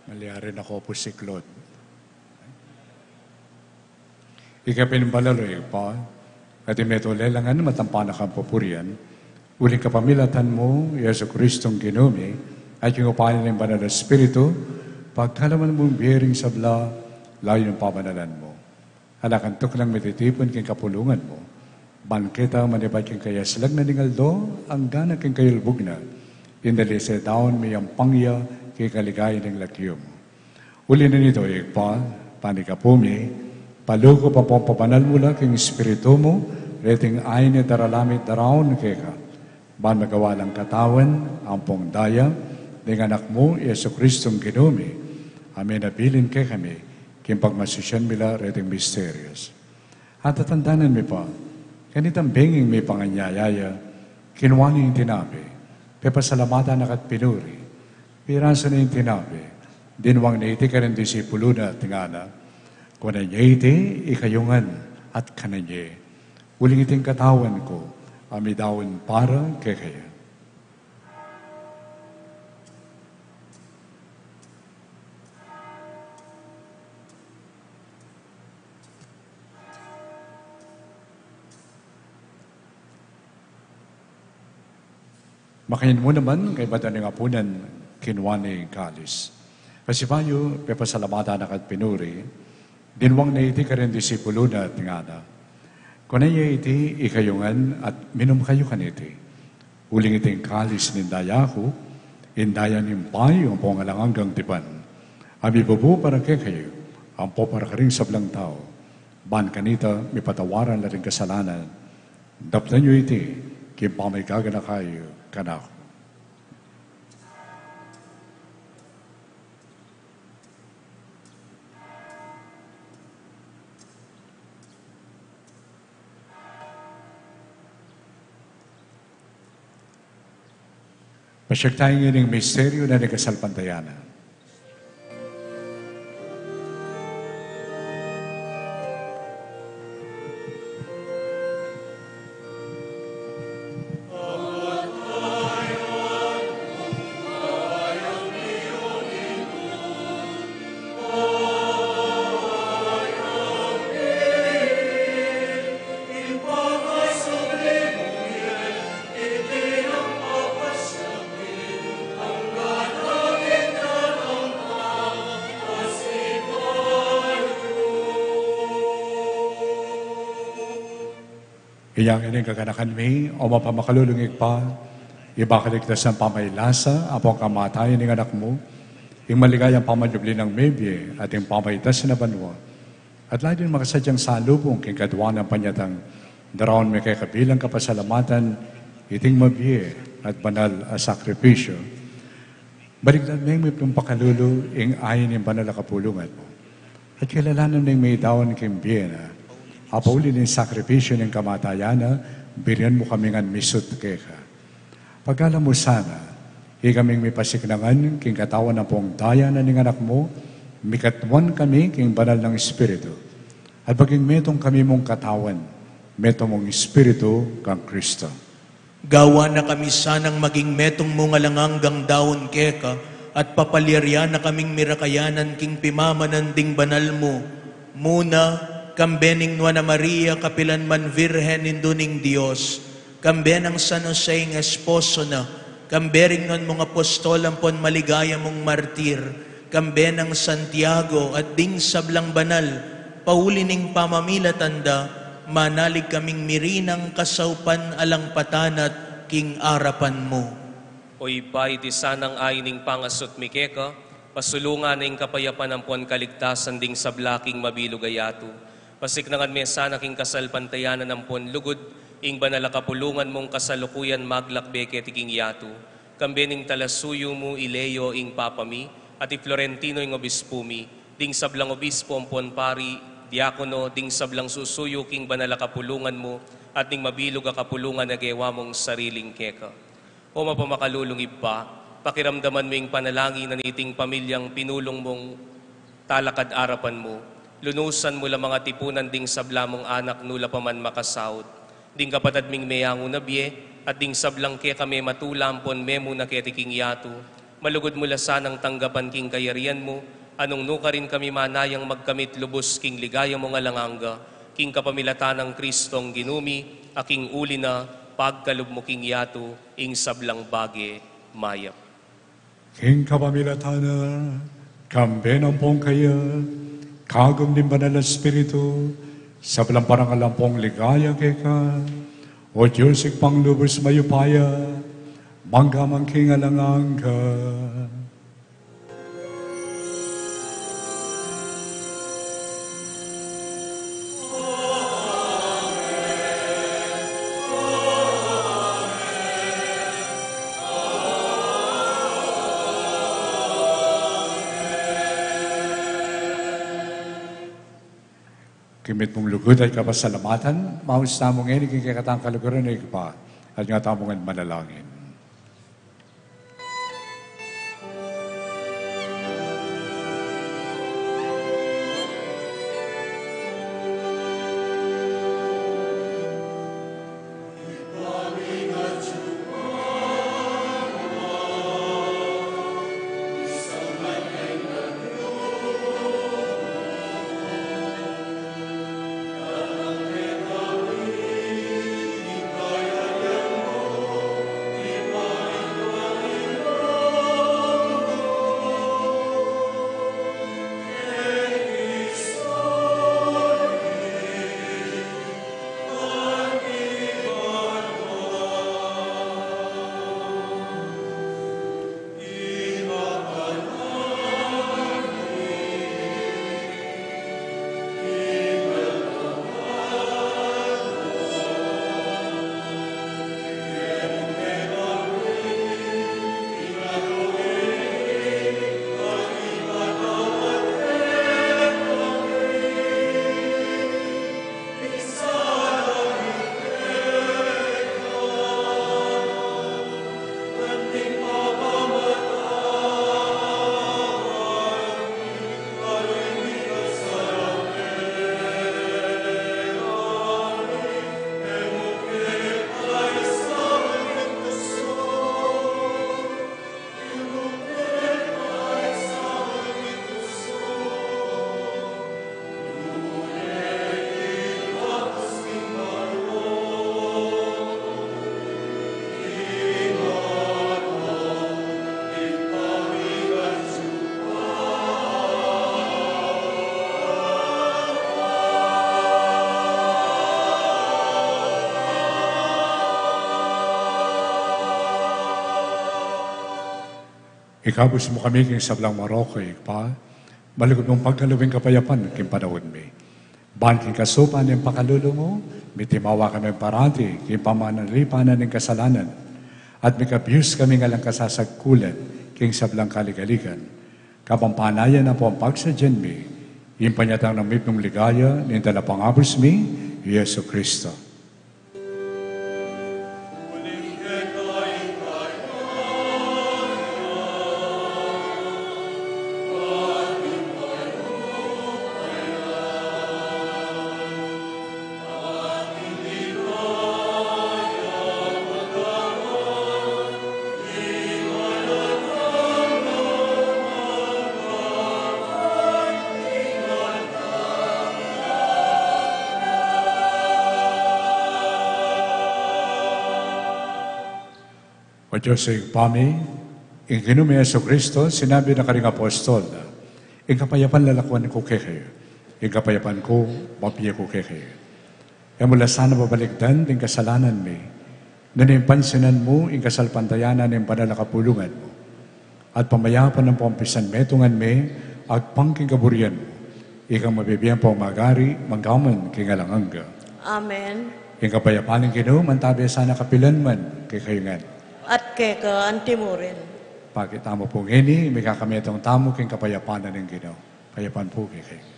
Malyari na ko pu si Claude. Ika pin banal, o Ibpa, at ing metung lelangan matampan na kang pupurian, uling kapamilatan mu i Jesucristong Ginu mi, at king upaya ning Banal a Espiritu, pagkalaman mung bie ring sabla, lalu nang pamanalan mu. Ala kang tuknang mititipun king kapulungan mu, ban keta manibat king kayaslag na ning aldo, anggang king kayalbug na, ing dalise daun miyampang ya king kaligayan ning lagyu mu. Uli na nita, o Ibpa, panikapu mi, palukup ampong pabanal mu la king Espiritu mu reting ain a daralan mi daraun keka, ban magawa lang katawan ampong daya ning Anak mu, i Jesucristong Ginu mi, a menabilin kekami king pagmasusian mi la reting misterios. At tatandanan mi pa, kanitang benging mipanganyaya ya, kinua ne ing tinape, pepasalamatan na ka't pinuri, pirasu ne ing tinape, dinwang ne iti karing disipulu na at ngana, Kunan ye iti, ikayu ngan at kanan ye. Uling iti ing katawan ku, a midaun para kekayu. Makanyan mu naman, kaybat da ning apunan, kinua ne ing kalis. Pasibayu, pepasalamatan na ka't pinuri, dinwang ne iti karing disipulu na at ngana: Kunan ye iti, ikayu ngan, at minum kayu kaniti. Uling iti ing kalis ning daya ku, ing daya ning bayu ampong alang anggang tipan, a mibubu para kekayu, ampo para karing sablang tau, ban kanita mipatawaran la ring kasalanan. Daptan yu iti king pamagkaganaka yu kanaku. Pasiag tamu ngening misteryu na ning kasalpantayanan. Inya ngeni ing kaganakan mi, o mapamakalulung Ibpa, iba ka ligtas nang pamailasa ampong kamatayan ning Anak mu, ing maligayang pamanyubli nang mebie at ing pamaitas na banua, at lalung makasadyang salubung king kadua nang panyatang, daraun mi keka bilang kapasalamatan iting mabie at banal a sakripisyu. Balikdan meng mipakalulu ing ain ning banal a kapulungan mu. At kilalanan meng midaun king bie na, a pauli ning sakripisyu ning kamatayan na, binian mu kami ngan misut keka. Pagkalam mu sana, ikaming mipasiknangan king katawan ampong daya na ning Anak mu, mikatmuan kami king banal nang Espiritu. At maging metung kami mung katawan, metung mung Espiritu kang Kristo. Gawan na kami sanang maging metung mung alang anggang daun keka, at papalyarian na kaming mirakayanan king pimamanan ding banal mu. Muna, kambe ning Nuan a Maria, kapilan man Virgen, Indu ning Dios, kambe nang San Jose ing esposo na, kambe ring nuan mung apostol ampon maligaya mung martir, kambe nang Santiago at ding sablang banal, pauli ning pamamilatan da, manalig kaming mirinang kasaupan alang patanat king arapan mu. O Ibpa, iti sanang ain ning pangasut mi keka, pasulungan na ing kapayapan ampon kaligtasan ding sabla king mabilug a yatu. Pasiknangan me sana king kasalpantayanan ampon lugud ing banal a kapulungan mung kasalukuyan maglakbe keti king yatu. Kambe ning talasuyu mu i Leo ing Papa mi, at i Florentino ing obispu mi, ding sablang obispu ampon pari, diakono, ding sablang susuyu king banal a kapulungan mu, at ning mabilug a kapulungan a gewa mung sariling keka. O mapamakalulung Ibpa, pakiramdaman mu ing panalangin na niting pamilyang pinulung mung talakad arapan mu, lunusan mu la mang atipunan ding sabla mung anak nu la pa man makasaut, ding kapatad ming meyangu na bie, at ding sablang keka mematula ampon memuna keti king yatu, malugud mu la sanang tanggapan king kayarian mu, a nung nukarin kami manayang magkamit lubus king ligaya mung alang angga, king kapamilatan nang Kristong Ginu mi, a king uli na, pagkalub mu king yatu ing sablang bage mayap. King kapamilatan na, kambe na ampong kaya, kagum ning Banal a Espiritu, sablang parangal ampong ligaya keka, O Dios Ibpang lubus mayupaya, mangga man king alang angga. King mitmung lugud at kapasalamatan, maus tamu ngeni king kekatang kaluguran a Ibpa, at nga tamu ngan manalangin. Ikabus mu kami king sablang marok, Ibpa, malugud mung pagkalub ing kapayapan king panaun mi. Ban king kasupan ning pakalulu mu, mitimawa kami parati king pamanalipanan ning kasalanan, at mikabus kami ngan alang kasasagkulan king sablang kaligaligan, kabang panayan ampong pagsadyan mi ing panyatang nang mipnung ligaya ning Talapangabus mi, Jesu Kristo. O Dios, Ibpa mi, ing Ginu ming Jesucristo, sinabi na karing apostol na, "Ing kapayapan lalakuan ku kekayu, ing kapayapan ku bibie ku kekayu." E mu la sana babalikdan ding kasalanan mi, nune pansinan mu ing kasalpantayanan ning banal a kapulungan mu, at pamayapan ampong pisanmetungan mi agpang king kaburian mu, ikang mabibie ampong magari manggaman king alang angga. Amen. Ing kapayapan ning Ginu mantabe sana kapilan man kekayu ngan. At keka antimurin. Pakit tamu pu ngeni, mikakametung tamu king kapayapan ning Ginu. Kapayapan pu kekayu.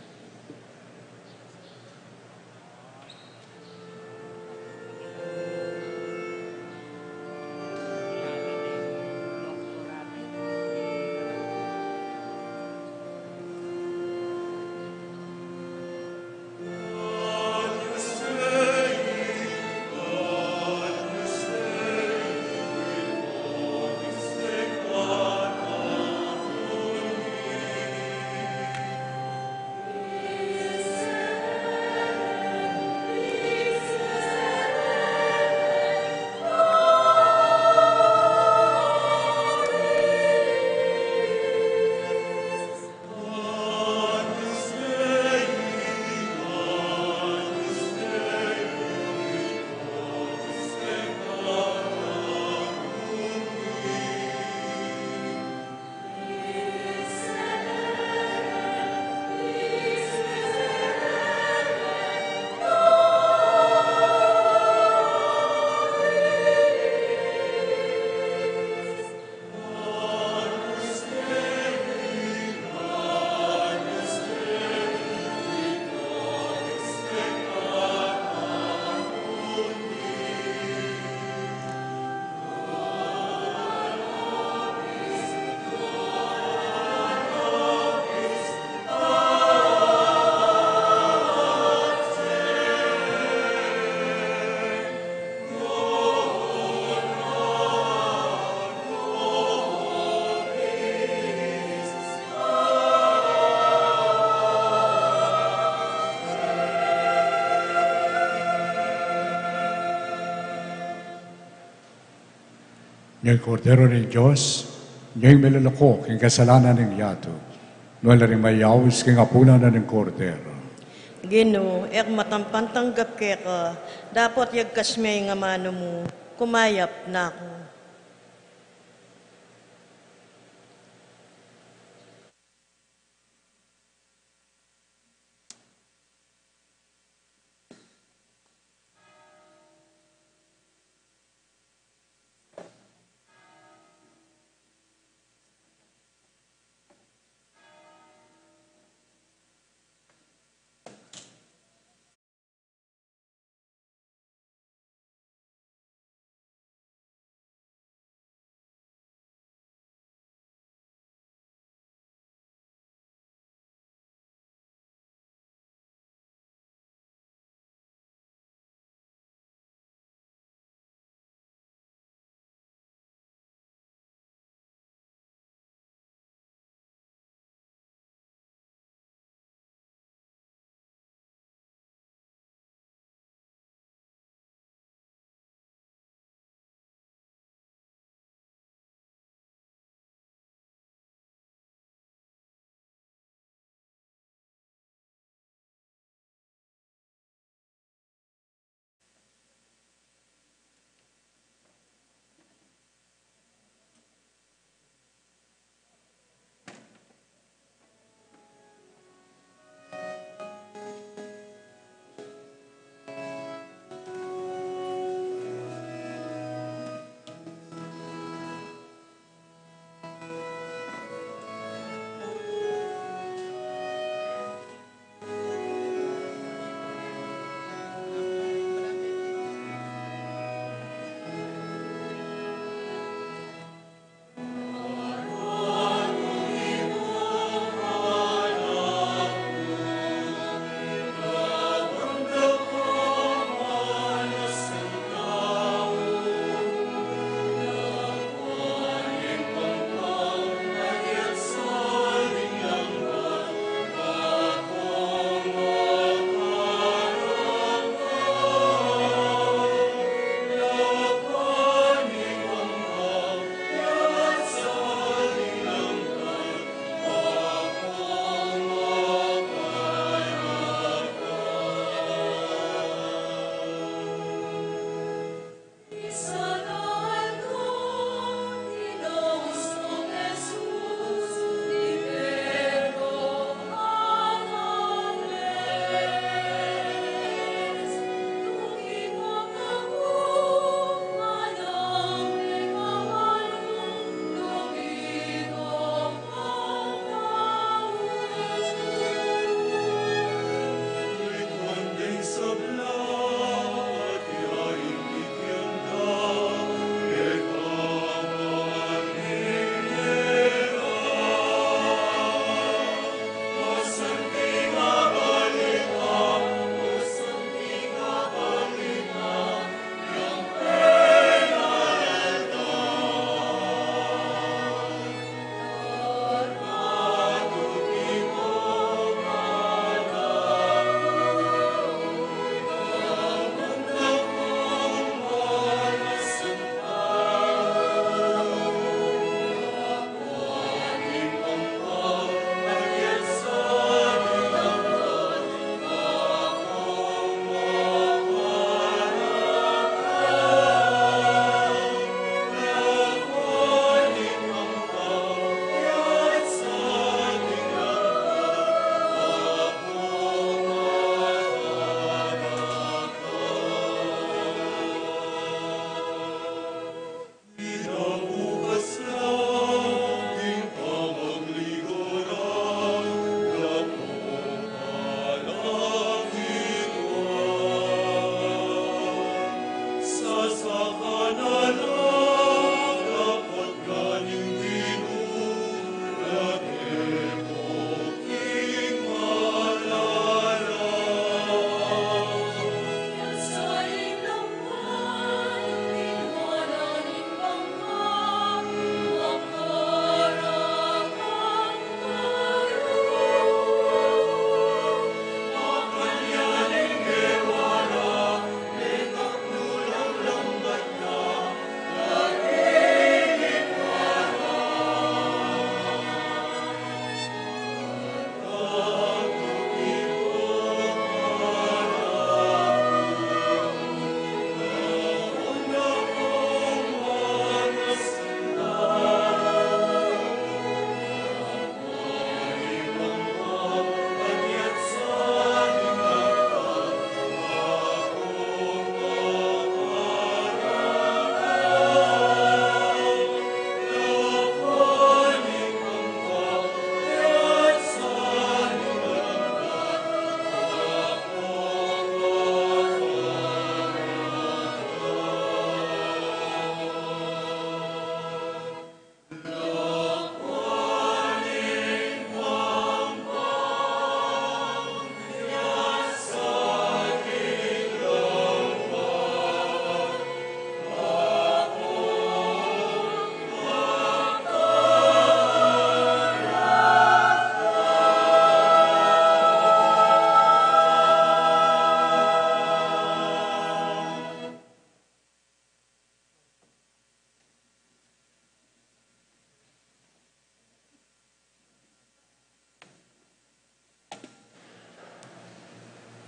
Ini ing Kordero ning Dios, ini ing milalako king kasalanan ning yatu. Nuan la ring mayaus king apunan ning Kordero. Ginu, e ku matampang tanggap keka, dapot yagkas me ing amanu mu, kumayap na ku.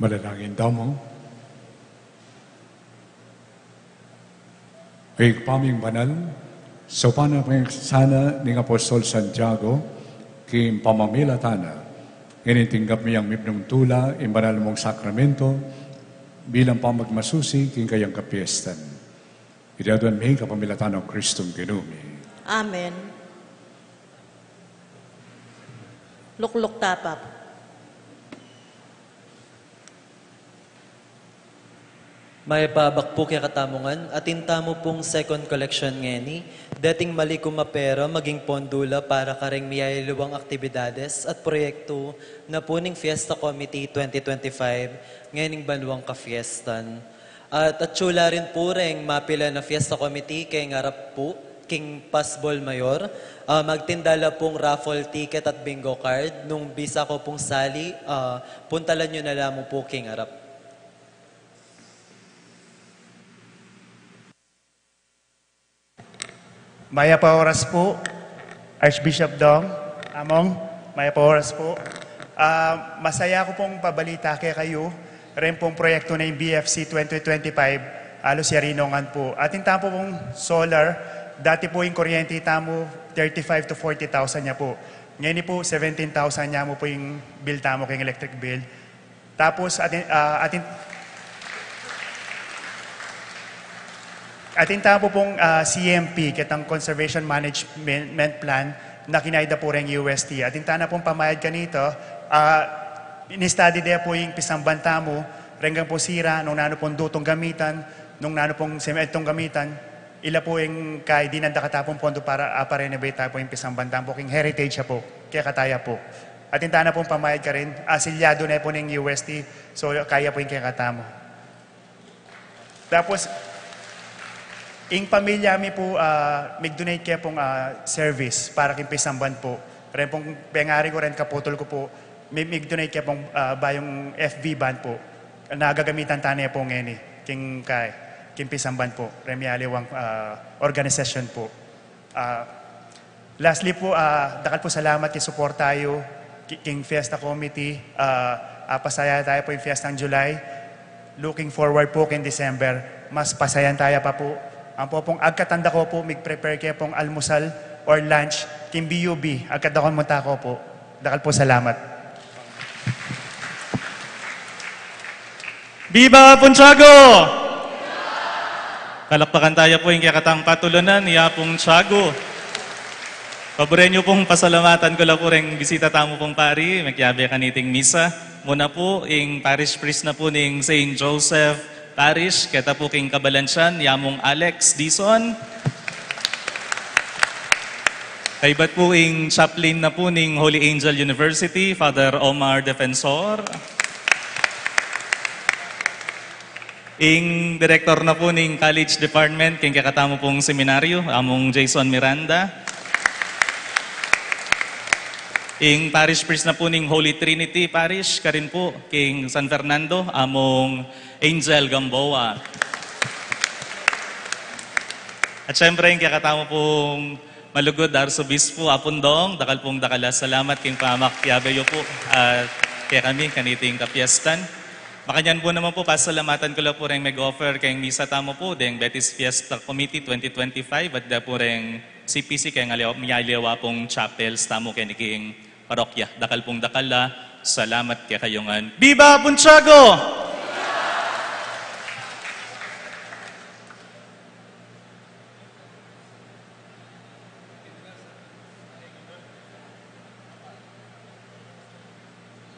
Manalangin tamu. Ibpa ming banal, saupan na mi sana ning Apostol Santiago king pamamilatan na, ngening tinggap mi yang mibnung tula ing banal mung sakramento bilang pamagmasusi king kayang kapiestan. Iti aduan mi kapamilatan nang Kristong Ginu mi. Amen. Lukluk ta pa. Mayap a abak pu kekatamu ngan, atin tamu pung second collection ngeni, deting malikum a pera maging pondo la para kareng miyayaliwang aktibidades at proyektu na pu ning Fiesta Committee twenty twenty-five ngening banwang kafiestan. At atyu la rin pu reng mapilan a Fiesta Committee keng arap pu, king Pasbol Mayor, ah, magtinda la pung raffle ticket at bingo card. Nung bisa ko pung sali, ah, puntalan yu na la mu pu king arap. Mayap a oras pu, Archbishop Dong, Among, mayap a oras pu. Ah, masaya ku pung pabalita kekayu, ren pung proyektu na ing B F C twenty twenty-five, alos yari no ngan pu. Atin tamu pung solar, dati pu ing kuryente tamu, thirty-five to forty thousand ya pu. Ngeni pu, seventeen thousand ya mu pu ing bill tamu, king electric bill. Tapos, atin, ah, atin, atin tamu pung, ah, C M P, ketang Conservation Management Plan, na kinaid da pu reng U S T. Atin tana pung pamayad kanita, ah, ini-study de pu ing pisamban tamu, reng pung sira, nung nanu pung dutung gamitan, nung nanu pung sementong gamitan, ila pu ing kaya dinan da keta pung pondo para, ah, pa-renovate ta pu ing pisamban tamu pu, king heritage ya pu, kekata ya pu. Atin tana pung pamayad karin, asilyadu ne pu ning U S T, so kaya pu ing kekatamu. Tapos, ing pamilya mi pu, ah, mig-donate ke pung, ah, service para king pisamban pu. Ren pung pengari ku, ren kaputol ku pu, mi-, mig-donate ke pung, ah, bayung F V van pu. Na gagamitan tana pu ngeni, king kay, king pisamban pu, ren miyaliwang, ah, organisasyon pu. Ah, lastly pu, ah, dakal pu salamat king suporta yu, ki-, king Fiesta Committee, ah, ah, pasaya taya pu ing Fiestang July. Looking forward pu king December, mas pasayan taya pa pu. Ampo pung agkatan da ko pu, mig-prepare ke pung almusal or lunch, king B U B, agkatan da ko munta ko pu. Dakal pu salamat. Viva Apung Tiago! Palakpakan taya pu ing kekatang patulunan, i Apung Tiago. Paburen yu pung pasalamatan ku la pu reng bisita tamu pung pari, mekiabe kaniting misa. Muna pu, ing parish priest na pu ning Saint Joseph Parish, keta pu king kabalansian, i Among Alex Dizon. Kaybat pu ing chaplain na pu ning Holy Angel University, Father Omar Defensor. Ing direktor na pu ning college department, king kekatamu pung seminaryo, Among Jason Miranda. Ing parish priest na pu ning Holy Trinity Parish, karin pu, king San Fernando, Among Angel Gamboa. At syempre, ing kekatamu pung malugud Arsobispo, Apung Dong, dakal pung dakal a salamat king pamakiabe yu pu, at kekami, kaniting kapiestan. Makanyan pu naman pu, pasalamatan ku la pu reng meg-offer keng misa tamu pu, deng Betis Fiesta Committee twenty twenty-five, at da pu reng C P C keng aliwa, miyaliwa pung chapels tamu keni king parokya. Dakal pung dakal a salamat kekayu ngan. Viva Apung Tiago!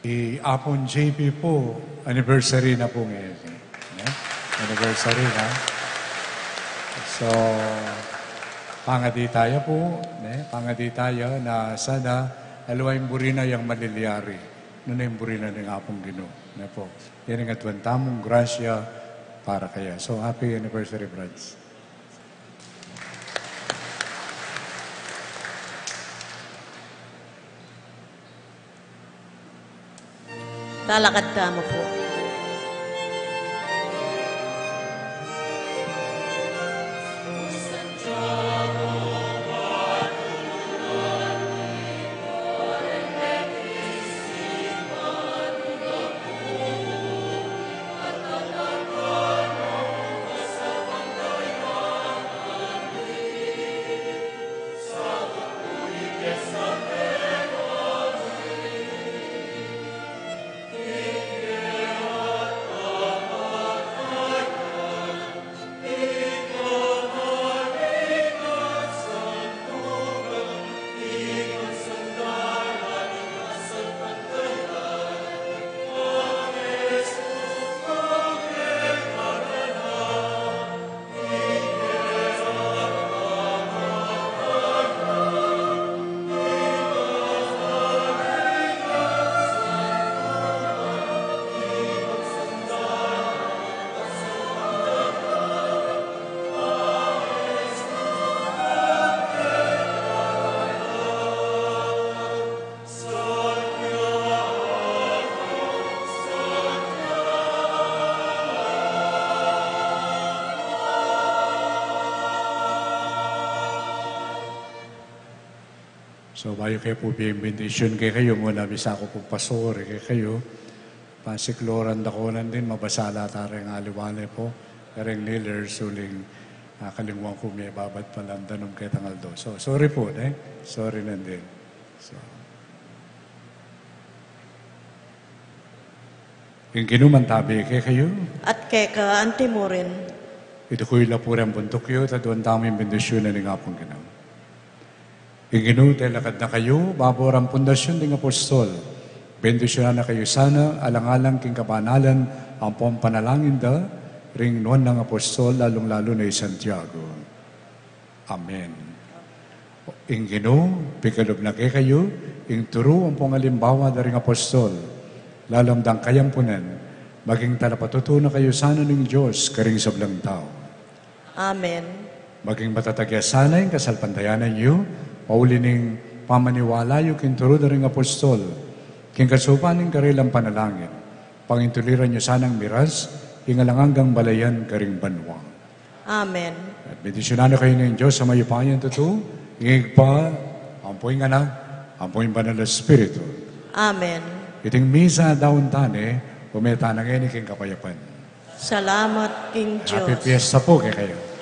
I Apung J P pu, anniversary na pu ngeni, ne? Anniversary na. So, pangadi taya pu, ne? Pangadi taya na sana aliwa ing buri na yang malilyari, nune ing buri na ning Apung Ginu, ne pu? Yan ing aduan tamung grasya para kaya. So, happy anniversary, Brad. Talakad tamu pu. So, bayu ke pu bibie ing bendisyun kekayu, muna bisa ku pung pasuri kekayu. Pasikluran da ko nandin, mabasa la ta reng aliwa ne pu, kareng kneelers, uling, ah, kalingwan ku me babat pa lang danum ketang aldo. So, sorry pu, ne? Sorry nandin. So. Ing Ginu mantabi kekayu. At keka antimurin. Idukui la pu reng buntuk yu, at aduan tamu ing bendisyun ning Apung Ginu. Ing Ginu delakad na kayu, babo rang pundasyun ding apostol. Bendisyunan na kayu sana, alang-alang king kabanalan ampong panalangin da ring nuan nang apostol, lalung-lalu na i Santiago. Amen. Ing Ginu pikalub na kekayu ing turu ampong alimbawa da ring apostol, lalam dang kayampunan, maging talapatutu na kayu sana ning Dios karing sablang tau. Amen. Maging matatag ya sana ing kasalpantayanan yu, pauli ning pamaniwala yu king turu da ring apostol, king kasupan ning karelang panalangin, pangintuliran yu sanang miras ing alang anggang balayan karing banua. Amen. At bendisyunan na kayu ning Dios a mayupayang tutu, ing Ibpa, ampo ing Anak, ampo ing Banal a Espiritu. Amen. Iting misa daun ta ne, ume tana ngeni king kapayapan. Salamat king Dios. Happy Fiesta pu kekayu.